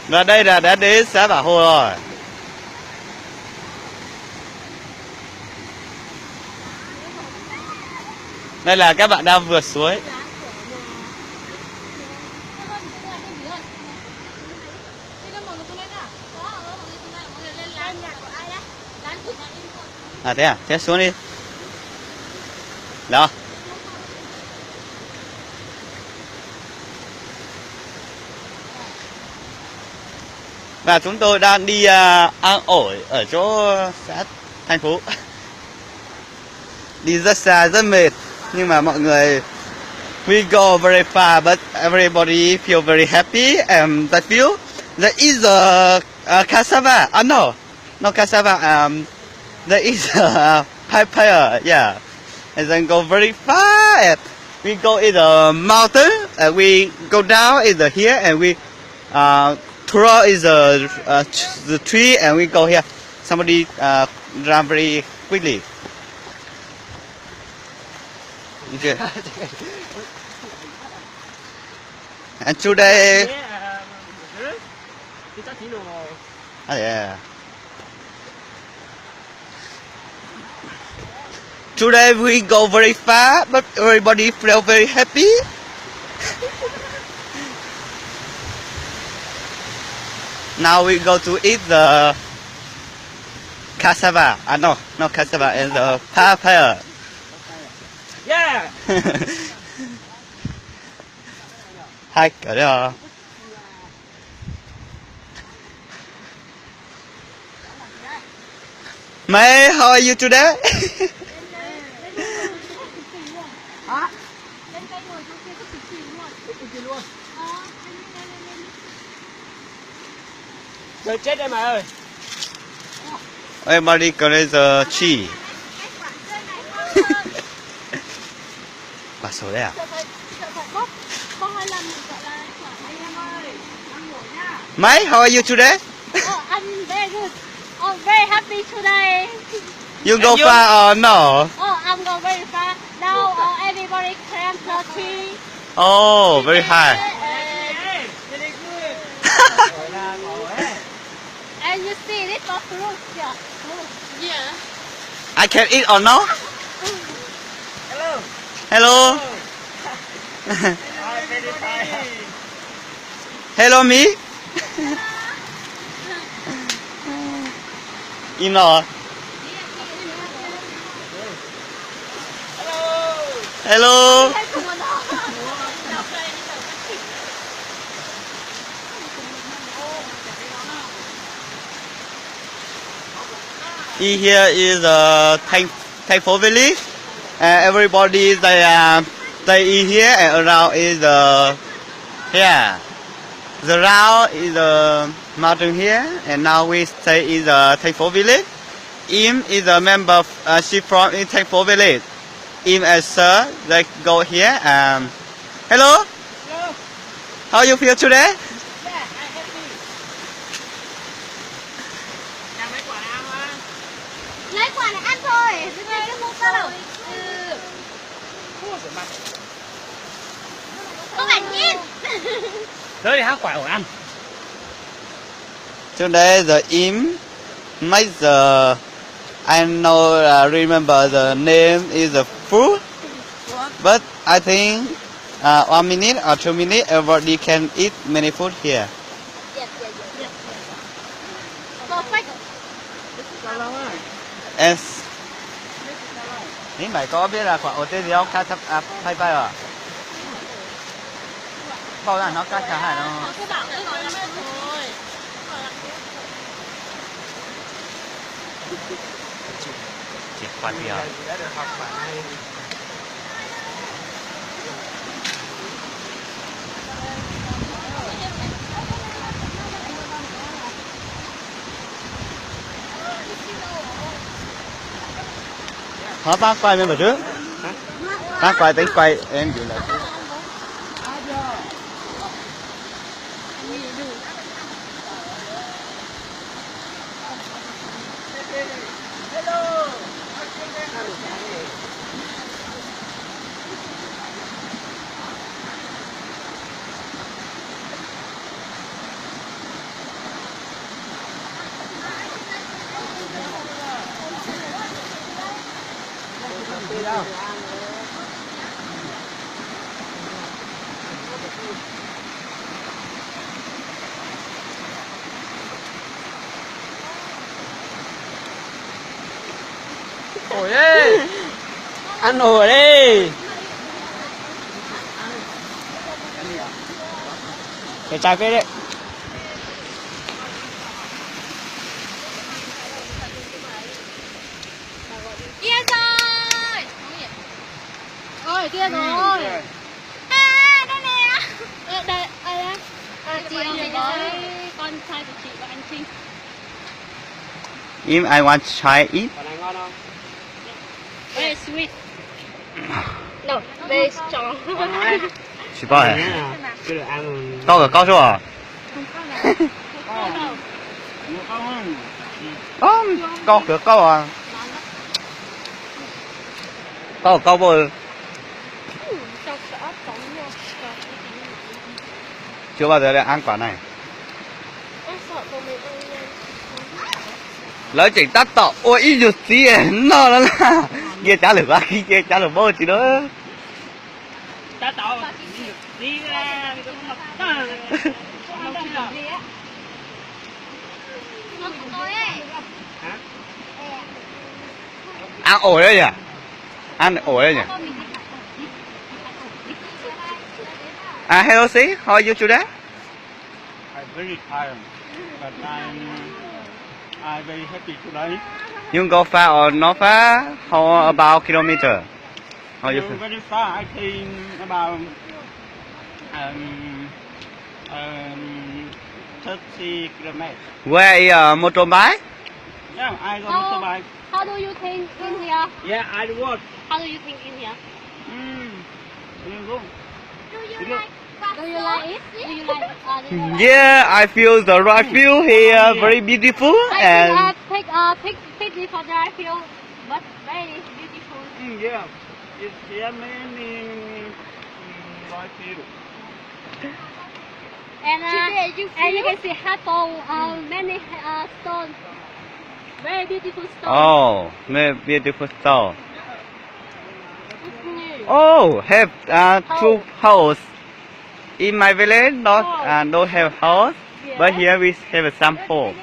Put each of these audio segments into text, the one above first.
Và đây là đã đến xã Bản Hồ rồi. Đây là các bạn đang vượt suối. À, thế à? Thế xuống đi. Đó. Và chúng tôi đang đi à, ăn ổi ở chỗ xã Thành Phú. Đi rất xa, rất mệt. Nhưng mà mọi người, we go very far, but everybody feel very happy and they feel there is a, a cassava. Ah, no, no cassava. Um, there is a papaya. Yeah, and then go very far. And we go in the mountain and we go down in the hill and we Uh, Turo is the uh, the tree, and we go here. Somebody uh, run very quickly. And today, oh, yeah. Today we go very far, but everybody feel very happy. Now we go to eat the cassava. Ah, no, not cassava, and the papaya. Yeah. Hai cov đó. Mate, how are you today? Trời chết đây mày ơi. Everybody collect the tree. Paso đấy à? Mate, how are you today? Oh, I'm very good. I'm very happy today. You go far or no? Oh, I'm go very far. Now uh, everybody climb the tree. Oh, very high. And you see this one fruit here. Fruit. Yeah. I can eat or no? Hello. Hello. Hello me. Im no. Hello. In here is a Thành, Thành Phố Village. And everybody they uh, they in here and around is the here. The round is the mountain here, and now we stay in the Thành Phố Village. Im is a member, uh, she from in Thành Phố Village. Im and Sir, they go here. Um, hello. Hello. How you feel today? Yeah, I happy. Lấy quà này ăn thôi, tôi thấy cái mông tao. Có bạn nhé. Tới đi háo quà ổ ăn. Today the Im make the, I know, uh, remember the name is the food, but I think uh, one minute or two minutes everybody can eat many food here. Yes. Ib maiv koj ob peb ra khuam ua tej zi ob kab phaib paib os. Pauj na hnov kab tha hais no. Tsis qhuas tiag. Thov pab quay me mus xwb. Pab quay, peb quay em dịu lawm xwb. Ua, ua li. Peb tsa peb li. Ê, ê, đây nè. Ê, đây, ê, à, chị ơi, con trai của chị và anh Trinh. If I want to try it. Very sweet. No, very strong. Tsis paub. Koj kawm koj sub. Koj kawm koj. Koj kawm koj. Chưa bao giờ ăn quả này. Lawv tseem tab tom ua ib nyuag txiv noj no na. Cia cav lwm qab kis, cia cav lwm paub tsis na. Ăn ổi đấy nhỉ? Ăn ổi đấy nhỉ? Ah, hello, sis. How are you today? I'm very tired, but I'm, I'm very happy today. You go far or not far? How about kilometer? How you feel? Very far. I think about, um, um, thirty kilometers. Where is your motorbike? Yeah, I got motorbike. How do you think in here? Yeah, I walk. How do you think in here? Mm, very good. Do you like, do you like it? Do you like, uh, the Yeah, I feel the right view here, very beautiful. I think, and uh, take, uh, take, take this for the right view, but very beautiful. Mm, yeah, it's here many, mm, right view. And, uh, and you can see Hato, uh, many, uh, stone. Very beautiful stone. Oh, very beautiful stone. Oh, have, uh, two house. In my village, not, uh, don't have house, but here we have some home.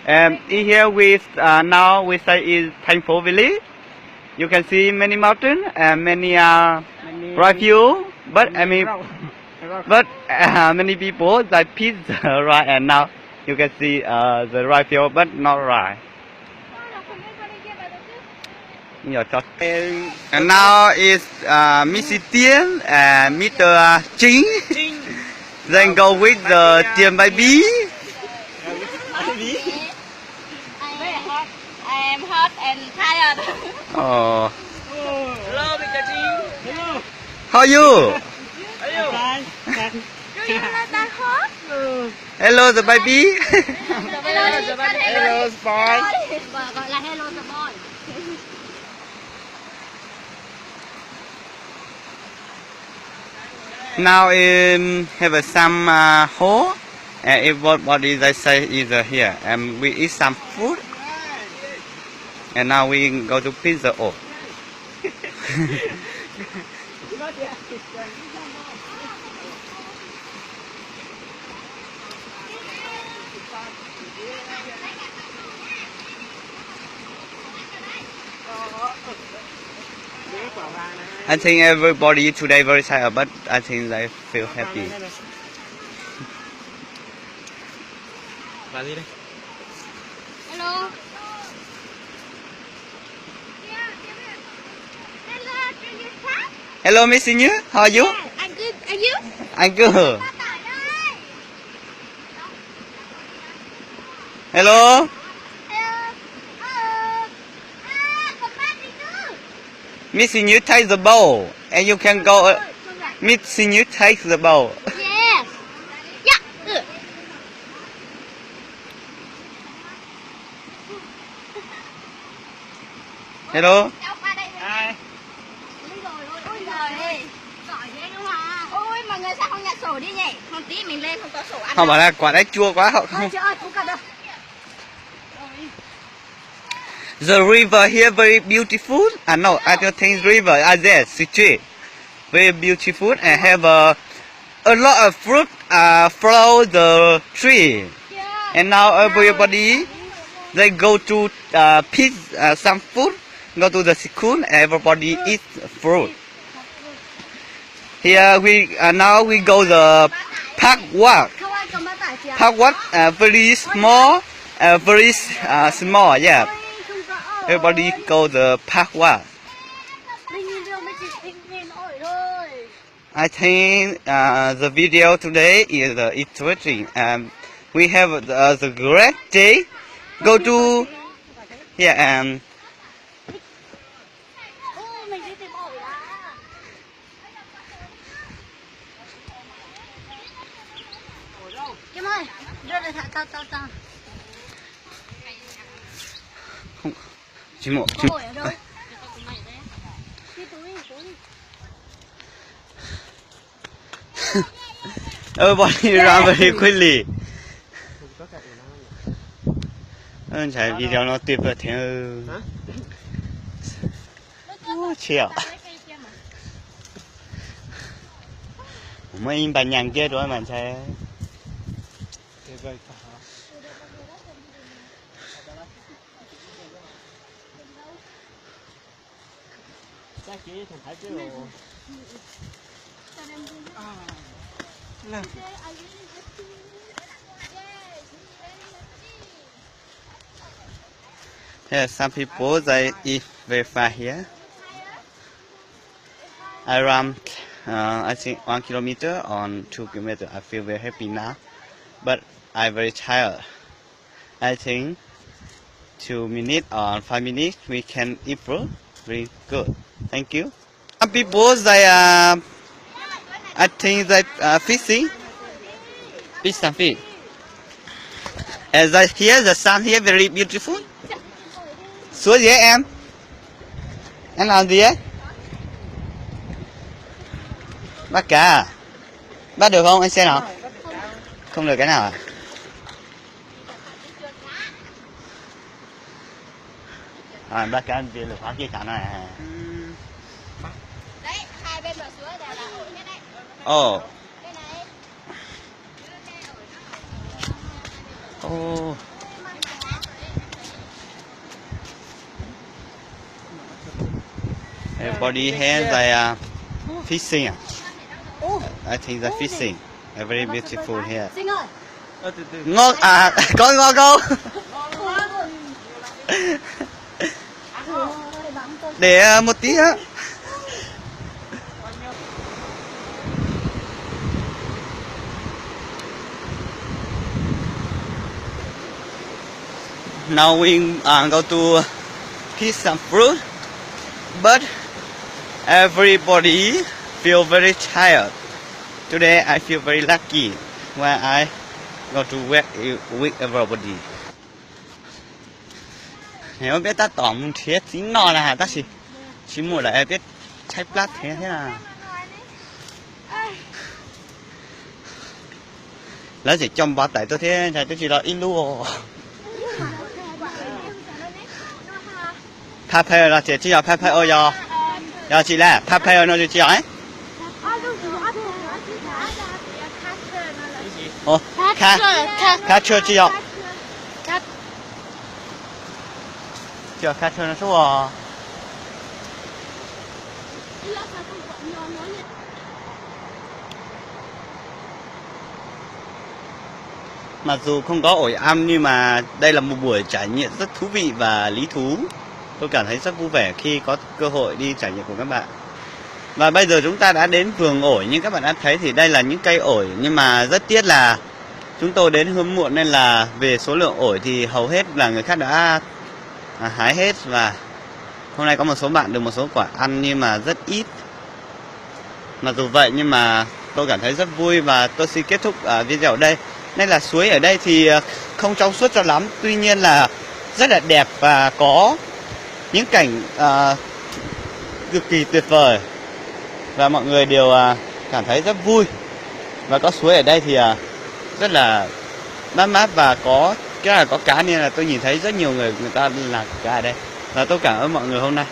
And in here we, uh, now we stay in thành phố Village. You can see many mountain and many, uh, right view, but I mean, but, uh, many people they pick the right and now you can see, uh, the right view, but not right. And now is, uh, Mister Tian and Mister Jing. Then go with the Tian baby. I am hot and tired. Oh. Hello, Mister Jing. How are you? Are you? Do you like that hot? Hello, the baby. Hello, the baby. Hello, the boy. Gọi là hello, the boy. Now in have some, uh, hole, and everybody they say is, uh, here, and we eat some food, and now we go to pizza. Oh. I think everybody today very tired, but I think they feel happy. Hello. Hello, Miss Sinyun. How are you? Yeah, I'm good. And you? I'm good. Hello. Hello. Hello. Ah, Miss Sinyun, take the ball, and you can go. Uh, Miss Sinyun, take the ball. Yes. Yeah. Hello. Không bảo là quả đấy chua quá không? The river here very beautiful. Ah, no, I don't think river. Ah, yes, stream. Very beautiful and have a, a lot of fruit, uh, flow the tree. And now everybody, they go to, uh, pick, uh, some fruit go to the school, everybody eat fruit. Here we uh, now we go the park walk. Park walk uh, very small, uh, very uh, small. Yeah, everybody go the park walk. I think uh, the video today is uh, interesting. Um, we have uh, the great day. Go to here and Everybody run very quickly. Ntshai video no tuyệt vời thiab. Ua chill. Muaj ib npa nyas kiag rau mas ntshai. Here, some people they eat very fast here. I run, uh, I think one kilometer or two kilometer. I feel very happy now, but I very tired. I think two minutes or five minutes we can improve. Very good. Thank you. Some people they uh, I think they uh, fishing. Fish some fish. As I hear the sound here very beautiful. Suối dễ em. Em làm gì ấy? Bắt cá à? Bắt được không? Anh xem nào. Không được cái nào à? Rồi, bắt cá thì lục hóa kia chả này. Ồ. Ồ. Everybody has a uh, fishing. I think the fishing are very beautiful here. Ngon à, có ngon không? Để uh, một tí á. Now we uh, go to pick some fruit, but everybody feel very tired. Today I feel very lucky when I go to work with everybody. Nws peb tab tom mus nrhiav txiv noj na, tab sis tsis muaj lawm peb tshaib plab thiab thiab. Lawv tseem coj npov taim tuaj thiab, ntshai twb tsis los ib lub. Phaj phaj no ces tsis yog phaj phaj ua yog, yog tsis lawm phaj phaj no tsis yog. Khab tshua tsis yog. Tsis yog khab tshua no sub. Mặc dù không có ổi ăn nhưng mà đây là một buổi trải nghiệm rất thú vị và lý thú. Tôi cảm thấy rất vui vẻ khi có cơ hội đi trải nghiệm cùng các bạn. Và bây giờ chúng ta đã đến vườn ổi, như các bạn đã thấy thì đây là những cây ổi, nhưng mà rất tiếc là chúng tôi đến hơi muộn nên là về số lượng ổi thì hầu hết là người khác đã à, hái hết và hôm nay có một số bạn được một số quả ăn nhưng mà rất ít. Mặc dù vậy nhưng mà tôi cảm thấy rất vui và tôi xin kết thúc à, video ở đây. Đây là suối ở đây thì à, không trong suốt cho lắm, tuy nhiên là rất là đẹp và có những cảnh à, cực kỳ tuyệt vời và mọi người đều à, cảm thấy rất vui. Và có suối ở đây thì à, rất là mát mát và có cái là có cá nên là tôi nhìn thấy rất nhiều người người ta làm cá ở đây. Và tôi cảm ơn mọi người hôm nay.